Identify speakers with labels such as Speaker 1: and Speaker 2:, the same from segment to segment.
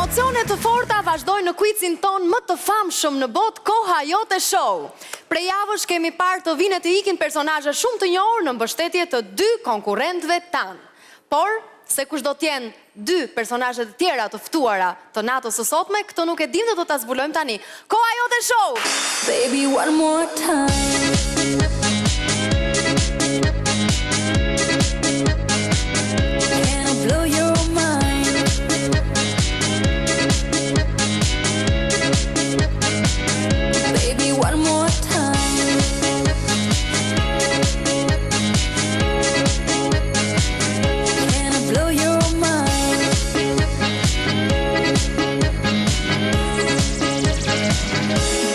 Speaker 1: Emocione të forta vazhdojnë në kuicin tonë më të famshëm në botë, Koha Jote Show. Prej javësh kemi parë të vijnë e të ikin personazhe shumë të njohur në mbështetje të dy konkurrentëve tanë. Por, se kush do të jenë dy personazhe të tjera të ftuara të natës së sotme, këtë nuk e dimë dhe do ta zbulojmë tani. Koha Jote Show!
Speaker 2: Baby one more time. Can I blow your mind? Baby one more time. Can I blow your mind?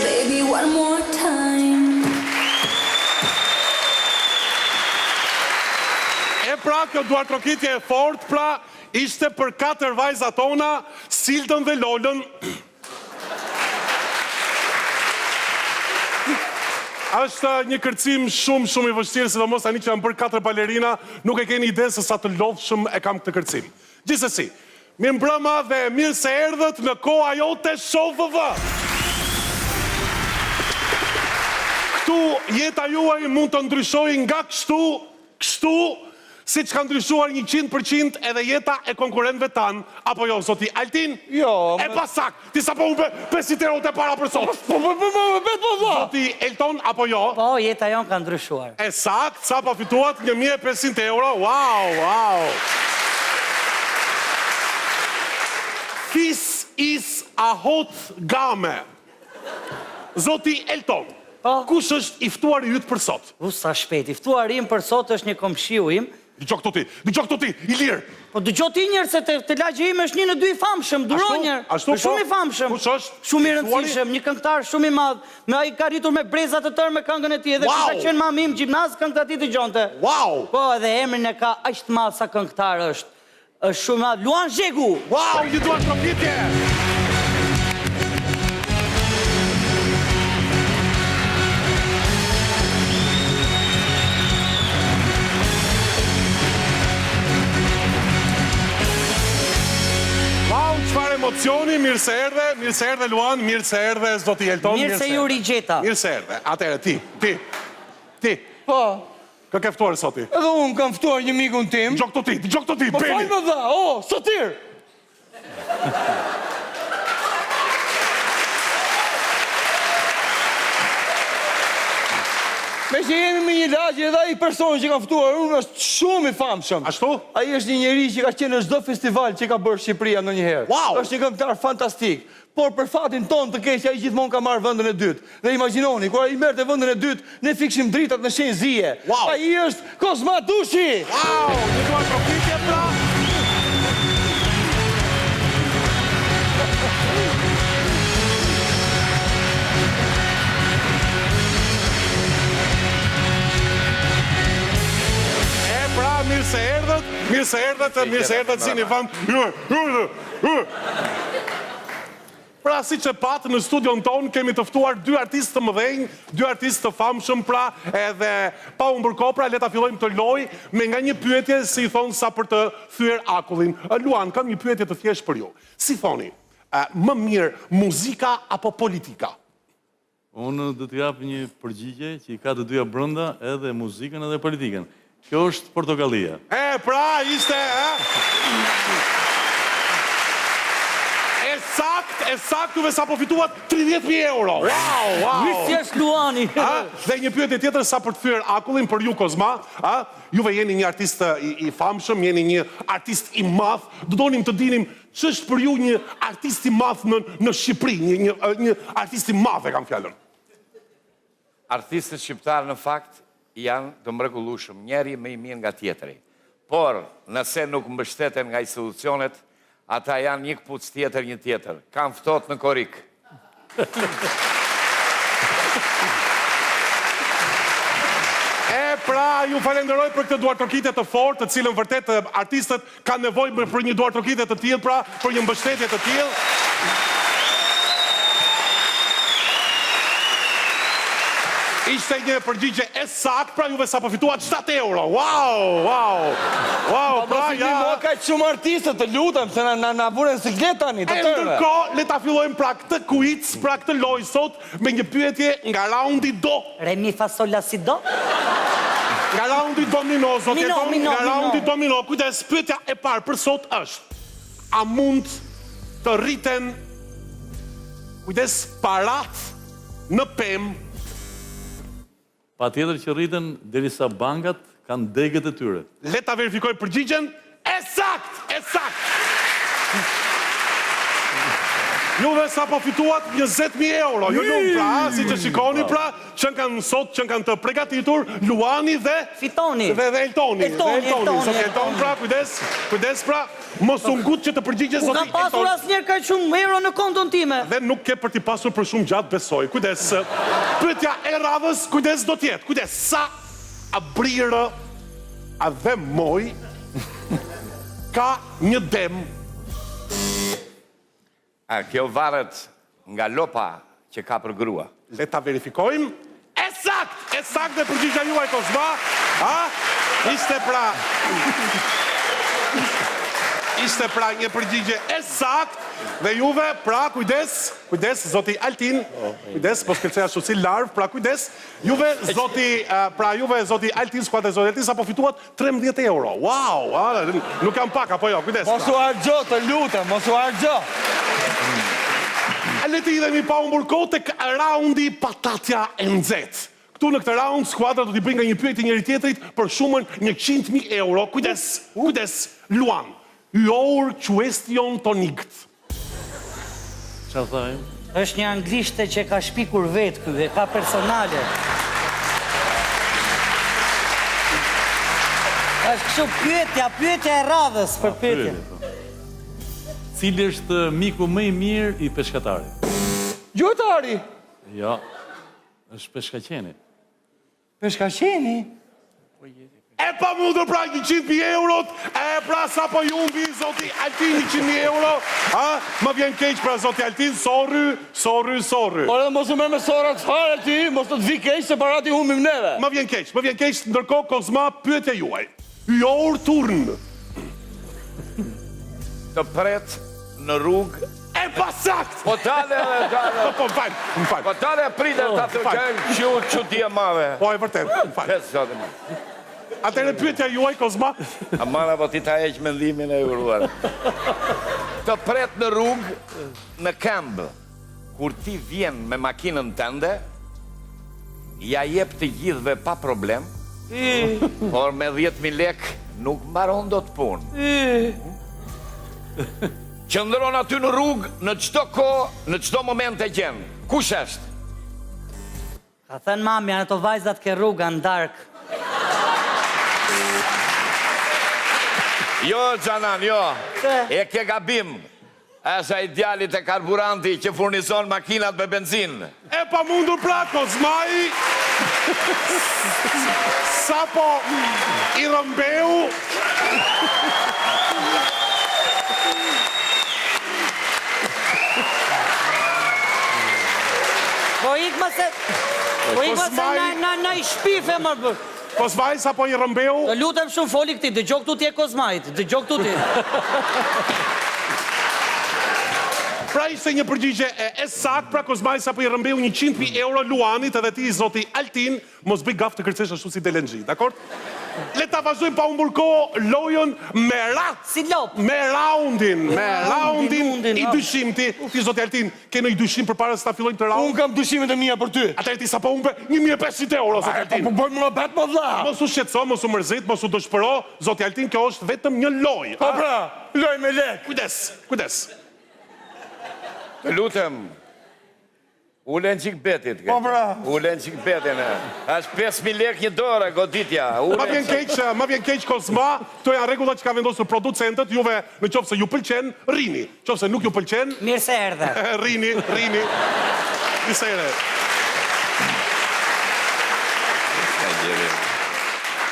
Speaker 2: Baby one more time.
Speaker 3: E pra, kjo duartrokitje e fortë, pra, ishte për katër vajzat tona, Sildën dhe Lolën. Është një kërcim shumë shumë i vështirë, sidomos tani që janë bërë katër balerina, nuk e keni idenë se sa të lodhshëm e kam këtë kërcim. Gjithsesi, mirëmbrëma dhe mirë se erdhët në Koha Jote Show VV! Këtu jeta juaj mund të ndryshojë nga kështu Kështu, siç ka ndryshuar 100% edhe jeta e konkurrentëve tanë, apo jo, zoti Altin?
Speaker 4: Jo,
Speaker 3: E pasaktë, ti sapo humbe 500 eurot e para për sot.
Speaker 4: Po, po, po, po, po, po, po.
Speaker 3: Zoti Elton, apo jo?
Speaker 5: Po, jeta jonë ka ndryshuar.
Speaker 3: E saktë, sapo fituat 1500 euro, wow, wow. This is a hot game. Zoti Elton,
Speaker 5: Po?
Speaker 3: kush është i ftuari yt për sot?
Speaker 5: U, sa shpejt, i ftuari im për sot është një komshiu im.
Speaker 3: Dëgjo këtu ti, dëgjo këtu ti, Ilir.
Speaker 5: Po dëgjo ti njëherë se te, te lagja ime është një në dy i famshëm, duro
Speaker 3: Ashtu?
Speaker 5: njëherë.
Speaker 3: Ashtu,
Speaker 5: Është shumë
Speaker 3: po.
Speaker 5: i famshëm.
Speaker 3: Kush është?
Speaker 5: Shumë i
Speaker 3: I ftuari?
Speaker 5: rëndësishëm, një këngëtar shumë i madh. Me ai ka rritur me breza të tërë me këngën e tij, edhe
Speaker 3: Wow!
Speaker 5: kur ka qenë mami im në gjimnaz, këngët e atij dëgjonte.
Speaker 3: Wow!
Speaker 5: Po, edhe emrin e ka aq të madh sa këngëtar është. Është shumë i madh. Luan Zhegu!
Speaker 3: Wow, një duartrokitje! Wow, çfarë emocioni, mirë se erdhe, mirë se erdhe Luan, mirë se erdhe zoti Elton,
Speaker 5: Mirë se ju rigjeta.
Speaker 3: Mirë se erdhe. Atëherë ti, ti, ti,
Speaker 4: Po,
Speaker 3: Kë ke ftuar sot ti?
Speaker 4: edhe unë kam ftuar një mikun tim.
Speaker 3: Dëgjo këtu ti, dëgjo këtu ti,
Speaker 4: Po
Speaker 3: Beni.
Speaker 4: fal më dha, o, Sotir! Meqë jemi me një lagje edhe ai personi që kam ftuar unë është shumë i famshëm.
Speaker 3: Ashtu?
Speaker 4: Ai është një njeri që ka qenë në çdo festival që ka bërë Shqipëria ndonjëherë.
Speaker 3: Wow!
Speaker 4: Është një këngëtar fantastik. Por për fatin tonë të keq ai gjithmonë ka marrë vendin e dytë. Dhe imagjinoni, kur ai merrte vendin e dytë, ne fikshim dritat në shenjë zie.
Speaker 3: Wow!
Speaker 4: Ai është Kozma Dushi!
Speaker 3: Wow! Një duartrokitje pra! E pra, mirë se erdhët, mirë se erdhët, mirë se erdhët, zini vend. Pra, siç e patë, në studion tonë kemi të ftuar dy artistë të mëdhenj, dy artistë të famshëm, pra edhe pa humbur kohë, pra le ta fillojmë këtë lojë me nga një pyetje, si i thonë sa për të thyer akullin. Luan, kam një pyetje të thjeshtë për ju. Si thoni, më mirë muzika apo politika?
Speaker 6: Unë do të jap një përgjigje që i ka të dyja brenda, edhe muzikën edhe politikën. Kjo është portokallia.
Speaker 3: E pra, ishte, e? E saktë, e saktë, juve sapo fituat 30.000 euro. Wow, wow.
Speaker 5: Mirë si është Luani.
Speaker 3: A? Dhe një pyetje tjetër sa për të thyer akullin për ju Kozma, a? Juve jeni një artist i, i famshëm, jeni një artist i madh. Do donim të dinim Ç'është për ju një artist i madh në në Shqipëri, një një një artist i madh e kam fjalën.
Speaker 7: Artistët shqiptarë në fakt janë të mrekullueshëm, njëri më i mirë nga tjetri. Por, nëse nuk mbështeten nga institucionet, ata janë një këpucë tjetër një tjetër. Kanë ftohtë në korrik.
Speaker 3: E pra, ju falenderoj për këtë duartrokitje të fortë, të cilën vërtet artistët kanë nevojë për një duartrokitje të tillë, pra për një mbështetje të tillë. Ishte një përgjigje e saktë, pra juve sapo fituat 7 euro. Wow, wow. Wow,
Speaker 4: Po
Speaker 3: pra
Speaker 4: mos i
Speaker 3: ja.
Speaker 4: ndihmo kaq shumë artistët, të lutem, se na na na vure në siklet tani, të
Speaker 3: E
Speaker 4: tërëve.
Speaker 3: ndërkohë, le ta fillojmë pra këtë quiz, pra këtë lojë sot me një pyetje nga raundi do.
Speaker 5: Re mi fa sol la si do?
Speaker 3: Nga raundi domino, zoti
Speaker 5: Mino,
Speaker 3: Edon,
Speaker 5: mino,
Speaker 3: nga raundi
Speaker 5: mino.
Speaker 3: domino. Kujdes, pyetja e parë për sot është: A mund të rriten kujdes paratë në pemë?
Speaker 6: Patjetër që rriten derisa bankat kanë degët e tyre.
Speaker 3: Le ta verifikojmë përgjigjen. E saktë! E saktë! Juve sapo fituat 20.000 euro. Ju lumtë pra, siç e shikoni pra, qenkan sot, qenkan të pregatitur, Luani dhe...
Speaker 5: Fitoni.
Speaker 3: Dhe, dhe Eltoni.
Speaker 5: Eltoni,
Speaker 3: dhe Eltoni.
Speaker 5: Eltoni,
Speaker 3: Zoti Elton, pra, kujdes, kujdes pra, mos u ngut që të përgjigjesh
Speaker 5: Nuk
Speaker 3: zoti
Speaker 5: kam pasur
Speaker 3: Elton.
Speaker 5: asnjëherë kaq shumë euro në konton time.
Speaker 3: Dhe nuk ke për t'i pasur për shumë gjatë, besoj. Kujdes. Pyetja e radhës, kujdes do të jetë. Kujdes, sa a brirë a dhe moj ka një dem
Speaker 7: A, kjo varet nga lopa që ka për grua.
Speaker 3: Le ta verifikojmë. E saktë, e saktë dhe përgjigja juaj Kozma, a? Ishte pra Ishte pra një përgjigje e saktë dhe juve pra kujdes, kujdes zoti Altin, kujdes, po shkëlqej ashtu si larvë, pra kujdes, juve zoti pra juve zoti Altin, skuadra e zoti Altin sapo fituat 13 euro. Wow, a, nuk janë pak apo jo, kujdes.
Speaker 4: Mos u harxho, të lutem, mos u harxho.
Speaker 3: A le të hidhemi pa humbur kohë tek raundi patatja e nxehtë. Këtu në këtë raund skuadra do t'i bëjnë nga një pyetje njëri tjetrit për shumën 100.000 euro. Kujdes, kujdes, Luan. Your question tonight.
Speaker 6: Çfarë tha ai?
Speaker 5: Është një anglishte që e ka shpikur vetë ky, e ka personale. Është kështu pyetja, pyetja e radhës për pyetjen.
Speaker 6: Po. Cili është miku më i mirë i peshkatarit?
Speaker 4: Gjuetari!
Speaker 6: Jo, është peshkaqeni.
Speaker 4: Peshkaqeni?
Speaker 3: E pamundur pra 100.000 eurot, e pra sapo i humbi zoti Altin 100.000 euro, a? Më vjen keq pra zoti Altin, sorry, sorry, sorry.
Speaker 4: Por edhe mos u merr me sorrat fare ti, mos të të vi keq se paratë i humbim neve.
Speaker 3: Më vjen keq, më vjen keq, ndërkohë Kozma, pyetja juaj. Your turn.
Speaker 7: Të pret në rrugë
Speaker 3: E pasaktë!
Speaker 7: Po dale edhe dale.
Speaker 3: Po, po, më fal, më fal.
Speaker 7: Po dale pritet ta të
Speaker 3: fal.
Speaker 7: qenë qu çudi e madhe.
Speaker 3: Po, e vërtetë, më fal.
Speaker 7: Pes zotin më.
Speaker 3: Atëherë pyetja juaj Kozma,
Speaker 7: Aman apo ti ta heq mendimin e uruar. Të pret në rrugë në këmbë. Kur ti vjen me makinën tënde, ja jep të gjithëve pa problem, por me 10.000 lek nuk mbaron dot punë. Qëndron aty në rrugë, në çdo kohë, në çdo moment e gjen. Kush është?
Speaker 5: Ka thënë mami, janë ato vajzat ke rruga në darkë.
Speaker 7: Jo, Xhanan, jo.
Speaker 5: Pse?
Speaker 7: E ke gabim. Është ai djali te karburanti që furnizon makinat me benzinë.
Speaker 3: E pamundur pra, Kozmai sapo i rrëmbeu
Speaker 5: Po ik më se Po ik më se na na na i shpife më bër.
Speaker 3: Kozmai sapo i rrëmbeu
Speaker 5: Të lutem shumë foli këti, dëgjo këtu ti e Kozmait, dëgjo këtu ti.
Speaker 3: Pra ishte një përgjigje e, e saktë, pra Kozmai sapo i rrëmbeu 100.000 euro Luanit edhe ti zoti Altin, mos bëj gafë të kërcesh ashtu si delenxhi, dakord? Le ta vazhdojmë pa humbur kohë lojën me ra
Speaker 5: Si lopë.
Speaker 3: me raundin, me raundin
Speaker 5: undin,
Speaker 3: i
Speaker 5: oh.
Speaker 3: dyshimti. Ti zoti Altin, ke ndonjë dyshim përpara se ta fillojmë këtë raund?
Speaker 4: Unë kam dyshimet e mia për ty.
Speaker 3: Atëherë ti sapo humbe 1500 euro zoti Altin.
Speaker 4: Po bëj muhabet mo vlla.
Speaker 3: Mos u shqetëso, mos u mërzit, mos u dëshpëro, zoti Altin, kjo është vetëm një lojë.
Speaker 4: Po pra, lojë me lek.
Speaker 3: Kujdes, kujdes.
Speaker 7: Të lutem. Ulen çik betit.
Speaker 4: Po pra.
Speaker 7: Ulen çik betin. e. Është 5000 lekë një dorë goditja.
Speaker 3: Ma
Speaker 7: Ulen
Speaker 3: vjen keq, ma vjen keq Kozma, këto janë rregullat që kanë vendosur producentët, juve në qoftë se ju pëlqen, rrini. Qoftë se nuk ju pëlqen,
Speaker 5: Mirë se erdhe.
Speaker 3: rrini, rrini. Mirë se erdhe.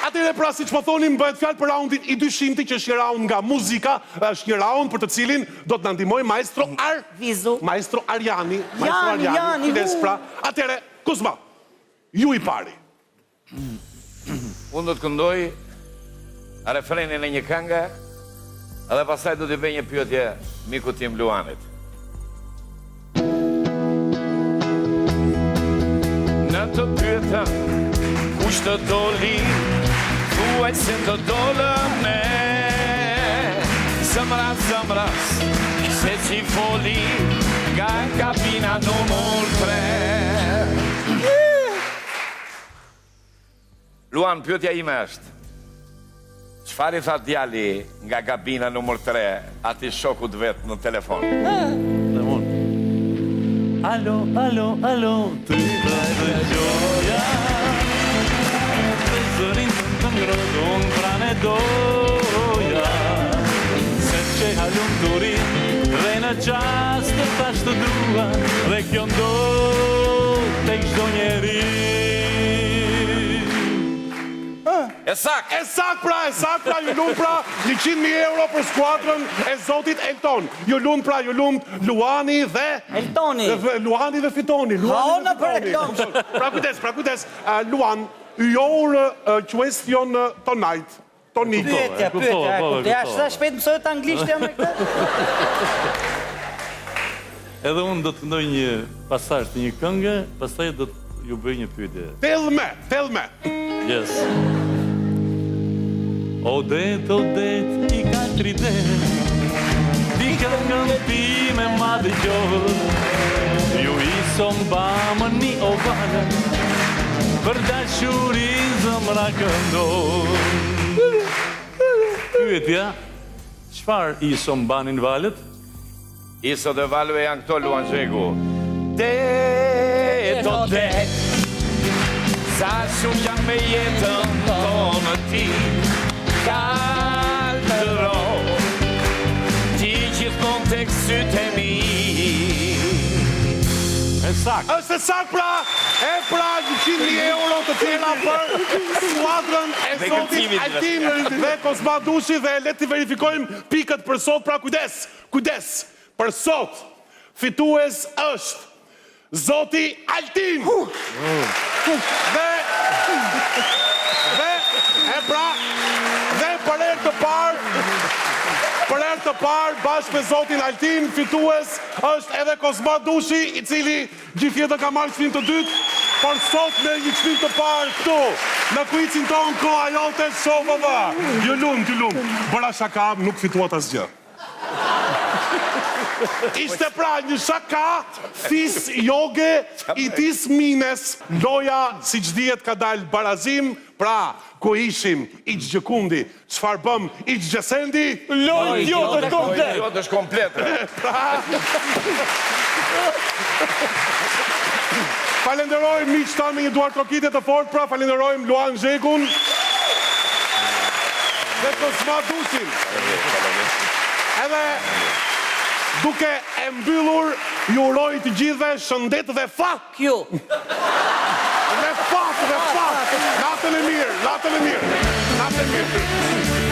Speaker 3: Atëherë pra siç po thonim bëhet fjalë për raundin i dyshimti që është një raund nga muzika, është një raund për të cilin do të na ndihmojë maestro Ar
Speaker 5: Vizu.
Speaker 3: Maestro Arjani, maestro
Speaker 5: Jani,
Speaker 3: Arjani,
Speaker 5: Jani,
Speaker 3: kujdes
Speaker 5: hu.
Speaker 3: pra. Atëherë Kozma. Ju i pari.
Speaker 7: Unë do të këndoj refrenin e një kënge dhe pastaj do t'i bëj një pyetje mikut tim Luanit. Në të pyetëm kush të doli, thuaj se të dolëm ne. Zëmra zëmrës, se ç'i foli nga kabina numër 3. Luan, pyetja ime është, çfarë i tha djali nga kabina numër 3 atij shokut vet në telefon?
Speaker 6: Dhe unë. Alo, alo, alo, ty të dëgjoja. Të zërin tënd të ngrohtë, unë pranë e doja. Se fsheha lumturinë dhe në çast të thashë të dua dhe kjo ndodh tek çdo njeri.
Speaker 7: E saktë!
Speaker 3: E saktë pra, e saktë pra, ju lumtë pra, 100.000 euro për skuadrën e zotit Elton. Ju lumtë pra, ju lumtë Luani dhe
Speaker 5: Eltoni.
Speaker 3: Luani dhe Fitoni, Luani dhe Fitoni. Pra kujdes, pra kujdes, Luan, your question tonight. Toni.
Speaker 5: Pyetja, pyetja, e kuptoj. Ja, sa shpejt mësohet anglishtja me këtë?
Speaker 6: Edhe unë do të këndoj një pasazh të një kënge, pastaj do të ju bëj një pyetje.
Speaker 3: Tell me, tell me.
Speaker 6: Yes. O det, o det, i kaltri det, ti këngën time ma dëgjo, ju iso mbamëni o valë, Për dashurinë zëmra këndon. Pyetja, çfarë iso mbanin valët?
Speaker 7: Isot e valëve janë këto Luan Zhegu. Det o det Sa shumë jam me jetën tonë ti Kaltëro Ti gjithmonë tek sytë e mi
Speaker 6: E saktë.
Speaker 3: Është e saktë pra, e pra 100.000 euro të tjera për skuadrën e zotit Altin dhe Kozma Dushi dhe le t'i verifikojmë pikët për sot, pra kujdes, kujdes, për sot fitues është zoti Altin. Dhe dhe e pra dhe për herë të parë për herë të parë bashkë me zotin Altin fitues Është edhe Kozma Dushi, i cili gjithë jetën ka marrë çmim të dytë, por sot merr një çmim të parë këtu, në kuicin tonë Koha Jote Show VV. Ju lumtë, ju lumtë. Bëra shaka, nuk fituat asgjë. Ishte pra një shaka, this joge i tis mines. Loja, siç dihet, ka dalë barazim, pra, ku ishim, iç gjëkundi, Çfarë bëmë iç gjësendi?
Speaker 4: Lojë idiote komplet.
Speaker 7: Lojë idiote është komplet.
Speaker 3: Falenderojmë miqtë tanë me një duartrokitje të fortë, pra falenderojmë Luan Zhegun dhe Kozma Dushin. Edhe duke e mbyllur, ju uroj të gjithëve shëndet dhe fat.
Speaker 5: Kjo.
Speaker 3: Dhe fat, dhe fat. Natën e mirë, natën e mirë. Natën e mirë.